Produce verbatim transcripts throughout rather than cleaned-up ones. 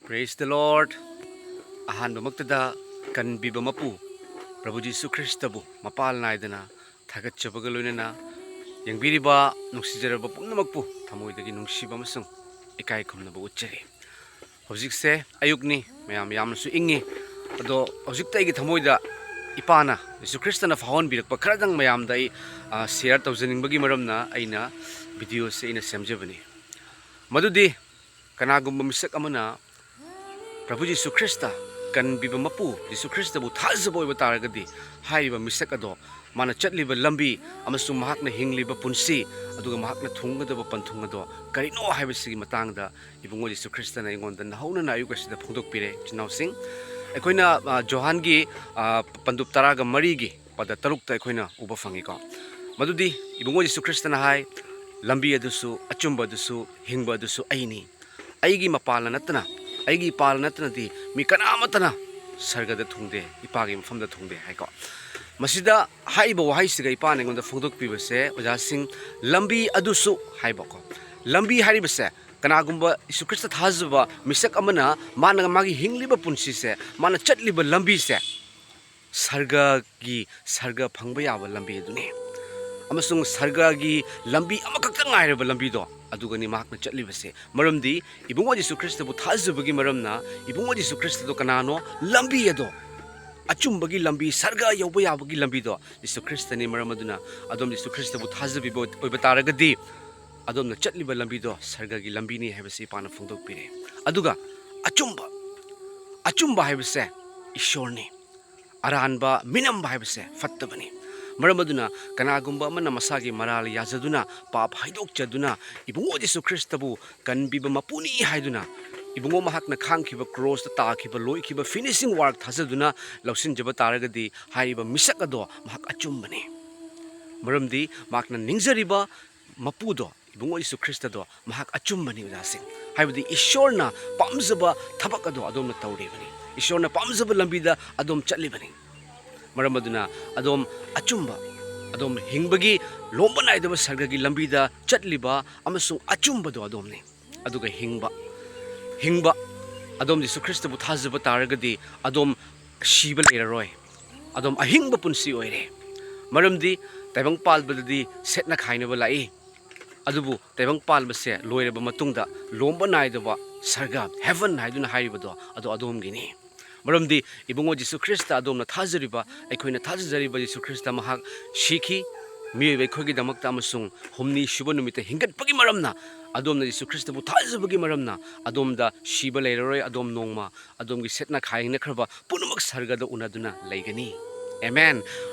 Praise the Lord. ꯑꯍꯥꯟꯕꯃꯛꯇꯗ ꯀꯟꯕꯤꯕ ꯃꯄꯨ ꯄ꯭ꯔꯚꯨ ꯖꯤꯁꯨ ꯈ꯭ꯔꯤꯁꯇꯕꯨ ꯃꯄꯥꯜ ꯅꯥꯏꯗꯅ ꯊꯥꯒꯠꯆꯕꯒ ꯂꯣꯏꯅꯅ, ꯌꯦꯡꯕꯤꯔꯤꯕ ꯅꯨꯡꯁꯤꯖꯔꯕ ꯄꯨꯝꯅꯃꯛꯄꯨ ꯊꯃꯣꯏꯗꯒꯤ ꯅꯨꯡꯁꯤꯕ ꯑꯃꯁꯨꯡ ꯏꯀꯥꯏ ꯈꯨꯝꯅꯕ ꯎꯠꯆꯔꯤ꯫ ꯍꯧꯖꯤꯛꯁꯦ ꯑꯌꯨꯛꯅꯤ, ꯃꯌꯥꯝ ꯌꯥꯝꯅꯁꯨ ꯏꯪꯉꯤ꯫ ꯑꯗꯣ ꯍꯧꯖꯤꯛꯇ ꯑꯩꯒꯤ ꯊꯃꯣꯏꯗ ꯏꯄꯥꯅ, ꯖꯤꯁꯨ ꯈ꯭ꯔꯤꯁꯇꯅ ꯐꯥꯎꯍꯟꯕꯤꯔꯛꯄ ꯈꯔꯗꯪ ꯃꯌꯥꯝꯗ ꯑꯩ, ꯑ, share ꯇꯧꯖꯅꯤꯡꯕꯒꯤ ꯃꯔꯝꯅ ꯑꯩꯅ video ꯁꯦ ꯑꯩꯅ ꯁꯦꯝꯖꯕꯅꯤ꯫ ꯃꯗꯨꯗꯤ ꯀꯅꯥꯒꯨꯝꯕ ꯃꯤꯁꯛ ꯑꯃꯅ ꯄ꯭ꯔꯚꯨ ꯖꯤꯁꯨ ꯈ꯭ꯔꯤꯁꯇ, ꯀꯟꯕꯤꯕ ꯃꯄꯨ ꯖꯤꯁꯨ ꯈ꯭ꯔꯤꯁꯇꯕꯨ ꯊꯥꯖꯕ ꯑꯣꯏꯕ ꯇꯥꯔꯒꯗꯤ, ꯍꯥꯏꯔꯤꯕ ꯃꯤꯁꯛ ꯑꯗꯣ ꯃꯥꯅ ꯆꯠꯂꯤꯕ ꯂꯝꯕꯤ ꯑꯃꯁꯨꯡ ꯃꯍꯥꯛꯅ ꯍꯤꯡꯂꯤꯕ ꯄꯨꯟꯁꯤ, ꯑꯗꯨꯒ ꯃꯍꯥꯛꯅ ꯊꯨꯡꯒꯗꯕ ꯄꯟꯊꯨꯡ ꯑꯗꯣ ꯀꯔꯤꯅꯣ ꯍꯥꯏꯕꯁꯤꯒꯤ ꯃꯇꯥꯡꯗ ꯏꯕꯨꯡꯉꯣ ꯖꯤꯁꯨ ꯈ꯭ꯔꯤꯁꯇꯅ ꯑꯩꯉꯣꯟꯗ ꯅꯧꯍꯧꯅꯅ ꯑꯌꯨꯛ ꯑꯁꯤꯗ ꯐꯣꯡꯗꯣꯛꯄꯤꯔꯦ꯫ ꯏꯆꯤꯟ ꯏꯅꯥꯎꯁꯤꯡ, ꯑꯩꯈꯣꯏꯅ, ꯑ, ꯖꯣꯍꯥꯟꯒꯤ, ꯑ, ꯄꯟꯗꯨꯞ ꯇꯔꯥꯒ ꯃꯔꯤꯒꯤ ꯄꯗ ꯇꯔꯨꯛꯇ ꯑꯩꯈꯣꯏꯅ ꯎꯕ ꯐꯪꯉꯤꯀꯣ꯫ ꯃꯗꯨꯗꯤ ꯏꯕꯨꯡꯉꯣ ꯖꯤꯁꯨ ꯈ꯭ꯔꯤꯁꯇꯅ ꯍꯥꯏ, "ꯂꯝꯕꯤ ꯑꯗꯨꯁꯨ, ꯑꯆꯨꯝꯕ ꯑꯗꯨꯁꯨ, ꯍꯤꯡꯕ ꯑꯗꯨꯁꯨ ꯑꯩꯅꯤ꯫ ꯑꯩꯒꯤ ꯃꯄꯥꯜꯅ ꯅꯠꯇꯅ, ꯑꯩꯒꯤ ꯏꯄꯥꯜꯅ ꯅꯠꯇꯅꯗꯤ ꯃꯤ ꯀꯅꯥꯃꯠꯇꯅ ꯁꯔꯒꯗ ꯊꯨꯡꯗꯦ, ꯏꯄꯥꯒꯤ ꯃꯐꯝꯗ ꯊꯨꯡꯗꯦ" ꯍꯥꯏꯀꯣ꯫ ꯃꯁꯤꯗ ꯍꯥꯏꯔꯤꯕ ꯋꯥꯍꯩꯁꯤꯒ ꯏꯄꯥꯅ ꯑꯩꯉꯣꯟꯗ ꯐꯣꯡꯗꯣꯛꯄꯤꯕꯁꯦ, ꯑꯣꯖꯥꯁꯤꯡ, "ꯂꯝꯕꯤ ꯑꯗꯨꯁꯨ" ꯍꯥꯏꯕꯀꯣ꯫ ꯂꯝꯕꯤ ꯍꯥꯏꯔꯤꯕꯁꯦ, ꯀꯅꯥꯒꯨꯝꯕ ꯖꯤꯁꯨ ꯈ꯭ꯔꯤꯁꯇ ꯊꯥꯖꯕ ꯃꯤꯁꯛ ꯑꯃꯅ ꯃꯥꯅ ꯃꯥꯒꯤ ꯍꯤꯡꯂꯤꯕ ꯄꯨꯟꯁꯤꯁꯦ, ꯃꯥꯅ ꯆꯠꯂꯤꯕ ꯂꯝꯕꯤꯁꯦ, ꯁꯔꯒꯒꯤ, ꯁꯔꯒ ꯐꯪꯕ ꯌꯥꯕ ꯂꯝꯕꯤ ꯑꯗꯨꯅꯤ꯫ ꯑꯃꯁꯨꯡ ꯁꯔꯒꯒꯤ ꯂꯝꯕꯤ ꯑꯃꯈꯛꯇ ꯉꯥꯏꯔꯕ ꯂꯝꯕꯤꯗꯣ ꯑꯗꯨꯒꯅꯤ ꯃꯍꯥꯛꯅ ꯆꯠꯂꯤꯕꯁꯦ꯫ ꯃꯔꯝꯗꯤ ꯏꯕꯨꯡꯉꯣ ꯖꯤꯁꯨ ꯈ꯭ꯔꯤꯁꯇꯕꯨ ꯊꯥꯖꯕꯒꯤ ꯃꯔꯝꯅ, ꯏꯕꯨꯡꯉꯣ ꯖꯤꯁꯨ ꯈ꯭ꯔꯤꯁꯇꯗꯣ ꯀꯅꯥꯅꯣ? ꯂꯝꯕꯤ ꯑꯗꯣ, ꯑꯆꯨꯝꯕꯒꯤ ꯂꯝꯕꯤ, ꯁꯔꯒ ꯌꯧꯕ ꯌꯥꯕꯒꯤ ꯂꯝꯕꯤꯗꯣ ꯖꯤꯁꯨ ꯈ꯭ꯔꯤꯁꯇꯅꯤ꯫ ꯃꯔꯝ ꯑꯗꯨꯅ ꯑꯗꯣꯝ ꯖꯤꯁꯨ ꯈ꯭ꯔꯤꯁꯇꯕꯨ ꯊꯥꯖꯕꯤꯕ ꯑꯣꯏꯕ ꯇꯥꯔꯒꯗꯤ, ꯑꯗꯣꯝꯅ ꯆꯠꯂꯤꯕ ꯂꯝꯕꯤꯗꯣ ꯁꯔꯒꯒꯤ ꯂꯝꯕꯤꯅꯤ ꯍꯥꯏꯕꯁꯤ ꯏꯄꯥꯅ ꯐꯣꯡꯗꯣꯛꯄꯤꯔꯦ꯫ ꯑꯗꯨꯒ ꯑꯆꯨꯝꯕ, ꯑꯆꯨꯝꯕ ꯍꯥꯏꯕꯁꯦ ꯏꯁꯣꯔꯅꯤ꯫ ꯑꯔꯥꯟꯕ, ꯃꯤꯅꯝꯕ ꯍꯥꯏꯕꯁꯦ ꯐꯠꯇꯕꯅꯤ꯫ ꯃꯔꯝ ꯑꯗꯨꯅ ꯀꯅꯥꯒꯨꯝꯕ ꯑꯃꯅ ꯃꯁꯥꯒꯤ ꯃꯔꯥꯜ ꯌꯥꯖꯗꯨꯅ, ꯄꯥꯞ ꯍꯥꯏꯗꯣꯛꯆꯗꯨꯅ, ꯏꯕꯨꯡꯉꯣ ꯖꯤꯁꯨ ꯈ꯭ꯔꯤꯁꯇꯕꯨ ꯀꯟꯕꯤꯕ ꯃꯄꯨꯅꯤ ꯍꯥꯏꯗꯨꯅ, ꯏꯕꯨꯡꯉꯣ ꯃꯍꯥꯛꯅ ꯈꯥꯡꯈꯤꯕ, ꯀ꯭ꯔꯣꯁꯇ ꯇꯥꯈꯤꯕ, ꯂꯣꯏꯈꯤꯕ finishing work ꯊꯥꯖꯗꯨꯅ ꯂꯧꯁꯤꯟꯖꯕ ꯇꯥꯔꯒꯗꯤ, ꯍꯥꯏꯔꯤꯕ ꯃꯤꯁꯛ ꯑꯗꯣ ꯃꯍꯥꯛ ꯑꯆꯨꯝꯕꯅꯤ꯫ ꯃꯔꯝꯗꯤ ꯃꯍꯥꯛꯅ ꯅꯤꯡꯖꯔꯤꯕ ꯃꯄꯨꯗꯣ, ꯏꯕꯨꯡꯉꯣ ꯖꯤꯁꯨ ꯈ꯭ꯔꯤꯁꯇꯗꯣ ꯃꯍꯥꯛ ꯑꯆꯨꯝꯕꯅꯤ, ꯑꯣꯖꯥꯁꯤꯡ꯫ ꯍꯥꯏꯕꯗꯤ ꯏꯁꯣꯔꯅ ꯄꯥꯝꯖꯕ ꯊꯕꯛ ꯑꯗꯣ ꯑꯗꯣꯝꯅ ꯇꯧꯔꯤꯕꯅꯤ, ꯏꯁꯣꯔꯅ ꯄꯥꯝꯖꯕ ꯂꯝꯕꯤꯗ ꯑꯗꯣꯝ ꯆꯠꯂꯤꯕꯅꯤ꯫ ꯃꯔꯝ ꯑꯗꯨꯅ ꯑꯗꯣꯝ ꯑꯆꯨꯝꯕ, ꯑꯗꯣꯝ ꯍꯤꯡꯕꯒꯤ ꯂꯣꯝꯕ ꯅꯥꯏꯗꯕ ꯁꯔꯒꯒꯤ ꯂꯝꯕꯤꯗ ꯆꯠꯂꯤꯕ ꯑꯃꯁꯨꯡ ꯑꯆꯨꯝꯕꯗꯣ ꯑꯗꯣꯝꯅꯤ꯫ ꯑꯗꯨꯒ ꯍꯤꯡꯕ, ꯍꯤꯡꯕ, ꯑꯗꯣꯝ ꯖꯤꯁꯨ ꯈ꯭ꯔꯤꯁꯇꯕꯨ ꯊꯥꯖꯕ ꯇꯥꯔꯒꯗꯤ ꯑꯗꯣꯝ ꯁꯤꯕ ꯂꯩꯔꯔꯣꯏ, ꯑꯗꯣꯝ ꯑꯍꯤꯡꯕ ꯄꯨꯟꯁꯤ ꯑꯣꯏꯔꯦ꯫ ꯃꯔꯝꯗꯤ ꯇꯥꯏꯕꯪ ꯄꯥꯟꯕꯗꯗꯤ ꯁꯦꯠꯅ ꯈꯥꯏꯅꯕ ꯂꯥꯛꯏ, ꯑꯗꯨꯕꯨ ꯇꯥꯏꯕꯪ ꯄꯥꯟꯕꯁꯦ ꯂꯣꯏꯔꯕ ꯃꯇꯨꯡꯗ ꯂꯣꯝꯕ ꯅꯥꯏꯗꯕ ꯁꯔꯒ, heaven ꯍꯥꯏꯗꯨꯅ ꯍꯥꯏꯔꯤꯕꯗꯣ, ꯑꯗꯣ ꯑꯗꯣꯝꯒꯤꯅꯤ꯫ ꯃꯔꯝꯗꯤ ꯏꯕꯨꯡꯉꯣ ꯖꯤꯁꯨ ꯈ꯭ꯔꯤꯁꯇ ꯑꯗꯣꯝꯅ ꯊꯥꯖꯔꯤꯕ, ꯑꯩꯈꯣꯏꯅ ꯊꯥꯖꯖꯔꯤꯕ ꯖꯤꯁꯨ ꯈ꯭ꯔꯤꯁꯇ, ꯃꯍꯥꯛ ꯁꯤꯈꯤ ꯃꯤꯑꯣꯏꯕ ꯑꯩꯈꯣꯏꯒꯤꯗꯃꯛꯇ ꯑꯃꯁꯨꯡ ꯍꯨꯝꯅꯤ ꯁꯨꯕ ꯅꯨꯃꯤꯠꯇ ꯍꯤꯡꯒꯠꯄꯒꯤ ꯃꯔꯝꯅ, ꯑꯗꯣꯝꯅ ꯖꯤꯁꯨ ꯈ꯭ꯔꯤꯁꯇꯕꯨ ꯊꯥꯖꯕꯒꯤ ꯃꯔꯝꯅ ꯑꯗꯣꯝꯗ ꯁꯤꯕ ꯂꯩꯔꯔꯣꯏ꯫ ꯑꯗꯣꯝ ꯅꯣꯡꯃ ꯑꯗꯣꯝꯒꯤ ꯁꯦꯠꯅ ꯈꯥꯏꯅꯈ꯭ꯔꯕ ꯄꯨꯝꯅꯃꯛ ꯁꯔꯒꯗ ꯎꯅꯗꯨꯅ ꯂꯩꯒꯅꯤ꯫ ꯑꯦꯃꯦꯟ꯫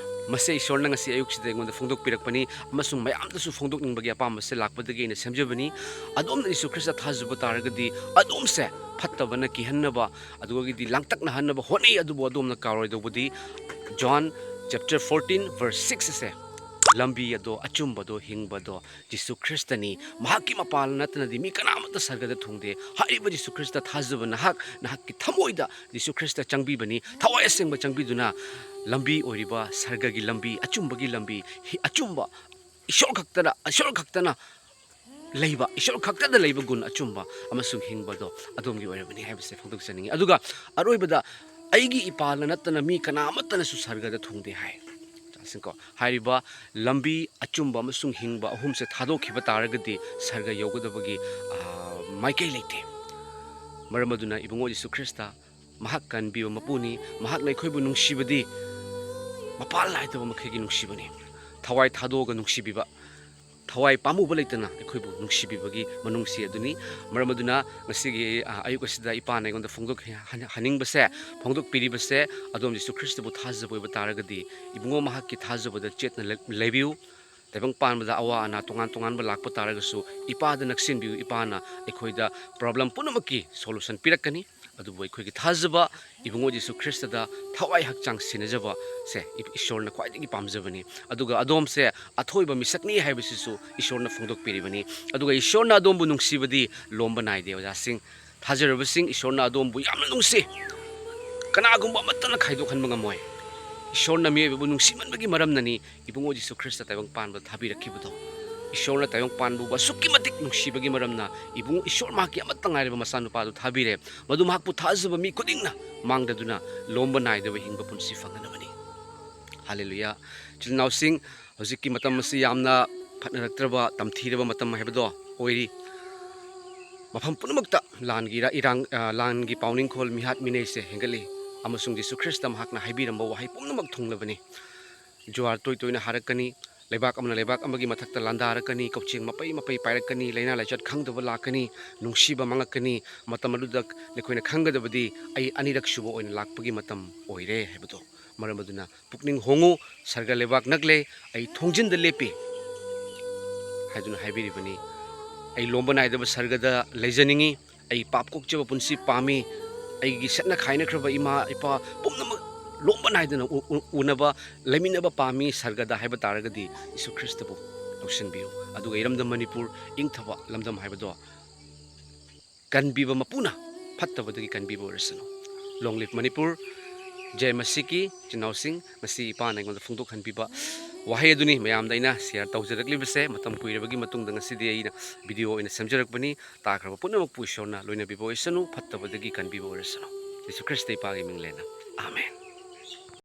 ꯃꯁꯤ ꯏꯁꯣꯔꯅ ꯉꯁꯤ ꯑꯌꯨꯛꯁꯤꯗ ꯑꯩꯉꯣꯟꯗ ꯐꯣꯡꯗꯣꯛꯄꯤꯔꯛꯄꯅꯤ, ꯑꯃꯁꯨꯡ ꯃꯌꯥꯝꯗꯁꯨ ꯐꯣꯡꯗꯣꯛꯅꯤꯡꯕꯒꯤ ꯑꯄꯥꯝꯕꯁꯦ ꯂꯥꯛꯄꯗꯒꯤ ꯑꯩꯅ ꯁꯦꯝꯖꯕꯅꯤ꯫ ꯑꯗꯣꯝꯅ ꯖꯤꯁꯨ ꯈ꯭ꯔꯤꯁꯇ ꯊꯥꯖꯕ ꯇꯥꯔꯒꯗꯤ ꯑꯗꯣꯝꯁꯦ ꯐꯠꯇꯕꯅ ꯀꯤꯍꯟꯅꯕ, ꯑꯗꯨꯒꯤꯗꯤ ꯂꯥꯡꯇꯛꯅꯍꯟꯅꯕ ꯍꯣꯠꯅꯩ, ꯑꯗꯨꯕꯨ ꯑꯗꯣꯝꯅ ꯀꯥꯎꯔꯣꯏꯗꯧꯕꯗꯤ John chapter fourteen verse six ꯑꯁꯦ, "ꯂꯝꯕꯤ ꯑꯗꯣ, ꯑꯆꯨꯝꯕꯗꯣ, ꯍꯤꯡꯕꯗꯣ ꯖꯤꯁꯨ ꯈ꯭ꯔꯤꯁꯇꯅꯤ꯫ ꯃꯍꯥꯛꯀꯤ ꯃꯄꯥꯜ ꯅꯠꯇꯅꯗꯤ ꯃꯤ ꯀꯅꯥꯃꯠꯇ ꯁꯔꯒꯗ ꯊꯨꯡꯗꯦ꯫" ꯍꯥꯏꯔꯤꯕ ꯖꯤꯁꯨ ꯈ꯭ꯔꯤꯁꯇ ꯊꯥꯖꯕ ꯅꯍꯥꯛ, ꯅꯍꯥꯛꯀꯤ ꯊꯃꯣꯏꯗ ꯖꯤꯁꯨ ꯈ꯭ꯔꯤꯁꯇ ꯆꯪꯕꯤꯕꯅꯤ꯫ ꯊꯋꯥꯏ ꯑꯁꯦꯡꯕ ꯆꯪꯕꯤꯗꯨꯅ ꯂꯝꯕꯤ ꯑꯣꯏꯔꯤꯕ ꯁꯔꯒꯒꯤ ꯂꯝꯕꯤ, ꯑꯆꯨꯝꯕꯒꯤ ꯂꯝꯕꯤ, ꯍꯤ-, ꯑꯆꯨꯝꯕ ꯏꯁꯣꯔ ꯈꯛꯇꯅ, ꯏꯁꯣꯔ ꯈꯛꯇꯅ ꯂꯩꯕ, ꯏꯁꯣꯔ ꯈꯛꯇꯗ ꯂꯩꯕ ꯒꯨꯟ ꯑꯆꯨꯝꯕ ꯑꯃꯁꯨꯡ ꯍꯤꯡꯕꯗꯣ ꯑꯗꯣꯝꯒꯤ ꯑꯣꯏꯔꯕꯅꯤ ꯍꯥꯏꯕꯁꯦ ꯐꯣꯡꯗꯣꯛꯆꯅꯤꯡꯉꯤ꯫ ꯑꯗꯨꯒ ꯑꯔꯣꯏꯕꯗ, "ꯑꯩꯒꯤ ꯏꯄꯥꯜꯅ ꯅꯠꯇꯅ ꯃꯤ ꯀꯅꯥ ꯑꯃꯠꯇꯅꯁꯨ ꯁꯔꯒꯗ ꯊꯨꯡꯗꯦ" ꯍꯥꯏ꯫ ꯇꯥꯁꯤꯀꯣ, ꯍꯥꯏꯔꯤꯕ ꯂꯝꯕꯤ, ꯑꯆꯨꯝꯕ ꯑꯃꯁꯨꯡ ꯍꯤꯡꯕ ꯑꯍꯨꯝꯁꯦ ꯊꯥꯗꯣꯛꯈꯤꯕ ꯇꯥꯔꯒꯗꯤ ꯁꯔꯒ ꯌꯧꯒꯗꯕꯒꯤ, ꯑ, ꯃꯥꯏꯀꯩ ꯂꯩꯇꯦ꯫ ꯃꯔꯝ ꯑꯗꯨꯅ ꯏꯕꯨꯡꯉꯣ ꯖꯤꯁꯨ ꯈ꯭ꯔꯤꯁꯇ ꯃꯍꯥꯛ ꯀꯟꯕꯤꯕ ꯃꯄꯨꯅꯤ꯫ ꯃꯍꯥꯛꯅ ꯑꯩꯈꯣꯏꯕꯨ ꯅꯨꯡꯁꯤꯕꯗꯤ ꯃꯄꯥꯟ ꯅꯥꯏꯗꯕ ꯃꯈꯩꯒꯤ ꯅꯨꯡꯁꯤꯕꯅꯤ꯫ ꯊꯋꯥꯏ ꯊꯥꯗꯣꯛꯑꯒ ꯅꯨꯡꯁꯤꯕꯤꯕ, ꯊꯋꯥꯏ ꯄꯥꯝꯃꯨꯕ ꯂꯩꯇꯅ ꯑꯩꯈꯣꯏꯕꯨ ꯅꯨꯡꯁꯤꯕꯤꯕꯒꯤ ꯃꯅꯨꯡꯁꯤ ꯑꯗꯨꯅꯤ꯫ ꯃꯔꯝ ꯑꯗꯨꯅ ꯉꯁꯤꯒꯤ, ꯑ, ꯑꯌꯨꯛ ꯑꯁꯤꯗ ꯏꯄꯥꯅ ꯑꯩꯉꯣꯟꯗ ꯐꯣꯡꯗꯣꯛ-, ꯍꯟ-, ꯍꯟꯅꯤꯡꯕꯁꯦ, ꯐꯣꯡꯗꯣꯛꯄꯤꯔꯤꯕꯁꯦ, ꯑꯗꯣꯝ ꯖꯤꯁꯨ ꯈ꯭ꯔꯤꯁꯇꯕꯨ ꯊꯥꯖꯕ ꯑꯣꯏꯕ ꯇꯥꯔꯒꯗꯤ, ꯏꯕꯨꯡꯉꯣ ꯃꯍꯥꯛꯀꯤ ꯊꯥꯖꯕꯗ ꯆꯦꯠꯅ ꯂꯦꯞ-, ꯂꯩꯕꯤꯌꯨ꯫ ꯇꯥꯏꯕꯪ ꯄꯥꯟꯕꯗ ꯑꯋꯥ ꯑꯅꯥ ꯇꯣꯉꯥꯟ ꯇꯣꯉꯥꯟꯕ ꯂꯥꯛꯄ ꯇꯥꯔꯒꯁꯨ, ꯏꯄꯥꯗ ꯅꯛꯁꯤꯟꯕꯤꯌꯨ꯫ ꯏꯄꯥꯅ ꯑꯩꯈꯣꯏꯗ problem ꯄꯨꯝꯅꯃꯛꯀꯤ solution ꯄꯤꯔꯛꯀꯅꯤ꯫ ꯑꯗꯨꯕꯨ ꯑꯩꯈꯣꯏꯒꯤ ꯊꯥꯖꯕ, ꯏꯕꯨꯡꯉꯣ ꯖꯤꯁꯨ ꯈ꯭ꯔꯤꯁꯇꯗ ꯊꯋꯥꯏ ꯍꯛꯆꯥꯡ ꯁꯤꯟꯅꯖꯕꯁꯦ ꯏ-, ꯏꯁꯣꯔꯅ ꯈ꯭ꯋꯥꯏꯗꯒꯤ ꯄꯥꯝꯖꯕꯅꯤ꯫ ꯑꯗꯨꯒ ꯑꯗꯣꯝꯁꯦ ꯑꯊꯣꯏꯕ ꯃꯤꯁꯛꯅꯤ ꯍꯥꯏꯕꯁꯤꯁꯨ ꯏꯁꯣꯔꯅ ꯐꯣꯡꯗꯣꯛꯄꯤꯔꯤꯕꯅꯤ꯫ ꯑꯗꯨꯒ ꯏꯁꯣꯔꯅ ꯑꯗꯣꯝꯕꯨ ꯅꯨꯡꯁꯤꯕꯗꯤ ꯂꯣꯝꯕ ꯅꯥꯏꯗꯦ, ꯑꯣꯖꯥꯁꯤꯡ꯫ ꯊꯥꯖꯔꯕꯁꯤꯡ, ꯏꯁꯣꯔꯅ ꯑꯗꯣꯝꯕꯨ ꯌꯥꯝꯅ ꯅꯨꯡꯁꯤ꯫ ꯀꯅꯥꯒꯨꯝꯕ ꯑꯃꯠꯇꯅ ꯈꯥꯏꯗꯣꯛꯍꯟꯕ ꯉꯝꯃꯣꯏ꯫ ꯏꯁꯣꯔꯅ ꯃꯤꯑꯣꯏꯕꯕꯨ ꯅꯨꯡꯁꯤꯃꯟꯕꯒꯤ ꯃꯔꯝꯅꯅꯤ ꯏꯕꯨꯡꯉꯣ ꯖꯤꯁꯨ ꯈ꯭ꯔꯤꯁꯇ ꯇꯥꯏꯕꯪ ꯄꯥꯟꯕ ꯊꯥꯕꯤꯔꯛꯈꯤꯕꯗꯣ꯫ ꯏꯁꯣꯔꯅ ꯇꯥꯏꯕꯪꯄꯥꯟꯕꯨ ꯑꯁꯨꯛꯀꯤ ꯃꯇꯤꯛ ꯅꯨꯡꯁꯤꯕꯒꯤ ꯃꯔꯝꯅ ꯏꯕꯨꯡ ꯏꯁꯣꯔ ꯃꯍꯥꯛꯀꯤ ꯑꯃꯠꯇ ꯉꯥꯏꯔꯕ ꯃꯆꯥꯅꯨꯄꯥꯗꯨ ꯊꯥꯕꯤꯔꯦ, ꯃꯗꯨ ꯃꯍꯥꯛꯄꯨ ꯊꯥꯖꯕ ꯃꯤ ꯈꯨꯗꯤꯡꯅ ꯃꯥꯡꯗꯗꯨꯅ ꯂꯣꯝꯕ ꯅꯥꯏꯗꯕ ꯍꯤꯡꯕ ꯄꯨꯟꯁꯤ ꯐꯪꯒꯗꯕꯅꯤ꯫ ꯍꯥꯂꯦꯂꯨꯌꯥ꯫ ꯏꯆꯤꯜ ꯏꯅꯥꯎꯁꯤꯡ, ꯍꯧꯖꯤꯛꯀꯤ ꯃꯇꯝ ꯑꯁꯤ ꯌꯥꯝꯅ ꯐꯠꯅꯔꯛꯇ꯭ꯔꯕ, ꯇꯝꯊꯤꯔꯕ ꯃꯇꯝ ꯍꯥꯏꯕꯗꯣ ꯑꯣꯏꯔꯤ꯫ ꯃꯐꯝ ꯄꯨꯝꯅꯃꯛꯇ ꯂꯥꯟꯒꯤ ꯏꯔꯥ-, ꯏꯔꯥꯡ, ꯑ, ꯂꯥꯟꯒꯤ ꯄꯥꯎꯅꯤꯡꯈꯣꯜ, ꯃꯤꯍꯥꯠ ꯃꯤꯅꯩꯁꯦ ꯍꯦꯟꯒꯠꯂꯤ, ꯑꯃꯁꯨꯡ ꯖꯤꯁꯨ ꯈ꯭ꯔꯤꯁꯇ ꯃꯍꯥꯛꯅ ꯍꯥꯏꯕꯤꯔꯝꯕ ꯋꯥꯍꯩ ꯄꯨꯝꯅꯃꯛ ꯊꯨꯡꯂꯕꯅꯤ꯫ ꯖꯨꯋꯥꯔ ꯇꯣꯏ ꯇꯣꯏꯅ ꯍꯥꯔꯛꯀꯅꯤ, ꯂꯩꯕꯥꯛ ꯑꯃꯅ ꯂꯩꯕꯥꯛ ꯑꯃꯒꯤ ꯃꯊꯛꯇ ꯂꯥꯟꯗꯥꯔꯛꯀꯅꯤ, ꯀꯧꯆꯦꯡ ꯃꯄꯩ ꯃꯄꯩ ꯄꯥꯏꯔꯛꯀꯅꯤ, ꯂꯥꯏꯅꯥ ꯂꯥꯏꯆꯠ ꯈꯪꯗꯕ ꯂꯥꯛꯀꯅꯤ, ꯅꯨꯡꯁꯤꯕ ꯃꯥꯡꯂꯛꯀꯅꯤ꯫ ꯃꯇꯝ ꯑꯗꯨꯗ ꯑꯩꯈꯣꯏꯅ ꯈꯪꯒꯗꯕꯗꯤ ꯑꯩ ꯑꯅꯤꯔꯛ ꯁꯨꯕ ꯑꯣꯏꯅ ꯂꯥꯛꯄꯒꯤ ꯃꯇꯝ ꯑꯣꯏꯔꯦ ꯍꯥꯏꯕꯗꯣ꯫ ꯃꯔꯝ ꯑꯗꯨꯅ ꯄꯨꯛꯅꯤꯡ ꯍꯣꯡꯉꯨ, ꯁꯔꯒ ꯂꯩꯕꯥꯛ ꯅꯛꯂꯦ, ꯑꯩ ꯊꯣꯡꯖꯤꯟꯗ ꯂꯦꯞꯄꯤ ꯍꯥꯏꯗꯨꯅ ꯍꯥꯏꯕꯤꯔꯤꯕꯅꯤ꯫ ꯑꯩ ꯂꯣꯝꯕ ꯅꯥꯏꯗꯕ ꯁꯔꯒꯗ ꯂꯩꯖꯅꯤꯡꯉꯤ꯫ ꯑꯩ ꯄꯥꯞ ꯀꯣꯛꯆꯕ ꯄꯨꯟꯁꯤ ꯄꯥꯝꯃꯤ꯫ ꯑꯩꯒꯤ ꯁꯦꯠꯅ ꯈꯥꯏꯅꯈ꯭ꯔꯕ ꯏꯃꯥ ꯏꯄꯥ ꯄꯨꯝꯅꯃꯛ ꯂꯣꯝꯕ ꯅꯥꯏꯗꯅ ꯎ-, ꯎ-, ꯎꯅꯕ, ꯂꯩꯃꯤꯟꯅꯕ ꯄꯥꯝꯃꯤ꯫ ꯁꯔꯒꯗ ꯍꯥꯏꯕ ꯇꯥꯔꯒꯗꯤ ꯌꯤꯁꯨ ꯈ꯭ꯔꯤꯁꯇꯕꯨ ꯂꯧꯁꯤꯟꯕꯤꯌꯨ꯫ ꯑꯗꯨꯒ ꯏꯔꯝꯗꯝ ꯃꯅꯤꯄꯨꯔ ꯏꯪꯊꯕ ꯂꯝꯗꯝ ꯍꯥꯏꯕꯗꯣ ꯀꯟꯕꯤꯕ ꯃꯄꯨꯅ ꯐꯠꯇꯕꯗꯒꯤ ꯀꯟꯕꯤꯕ ꯑꯣꯏꯔꯁꯅꯨ꯫ Long live Manipur. ꯖꯩ ꯃꯁꯤꯀꯤ ꯏꯆꯤꯟ ꯏꯅꯥꯎꯁꯤꯡ, ꯉꯁꯤ ꯏꯄꯥꯅ ꯑꯩꯉꯣꯟꯗ ꯐꯣꯡꯗꯣꯛꯍꯟꯕꯤꯕ ꯋꯥꯍꯩ ꯑꯗꯨꯅꯤ ꯃꯌꯥꯝꯗ ꯑꯩꯅ share ꯇꯧꯖꯔꯛꯂꯤꯕꯁꯦ꯫ ꯃꯇꯝ ꯀꯨꯏꯔꯕꯒꯤ ꯃꯇꯨꯡꯗ ꯉꯁꯤꯗꯤ ꯑꯩꯅ video ꯑꯣꯏꯅ ꯁꯦꯝꯖꯔꯛꯄꯅꯤ꯫ ꯇꯥꯈ꯭ꯔꯕ ꯄꯨꯝꯅꯃꯛꯄꯨ ꯏꯁꯣꯔꯅ ꯂꯣꯏꯅꯕꯤꯕ ꯑꯣꯏꯁꯅꯨ, ꯐꯠꯇꯕꯗꯒꯤ ꯀꯟꯕꯤꯕ ꯑꯣꯏꯔꯁꯅꯨ꯫ ꯌꯤꯁꯨ ꯈ꯭ꯔꯤꯁꯇ ꯏꯄꯥꯒꯤ ꯃꯤꯡꯂꯦꯟꯅ, ꯑꯥꯃꯦꯟ꯫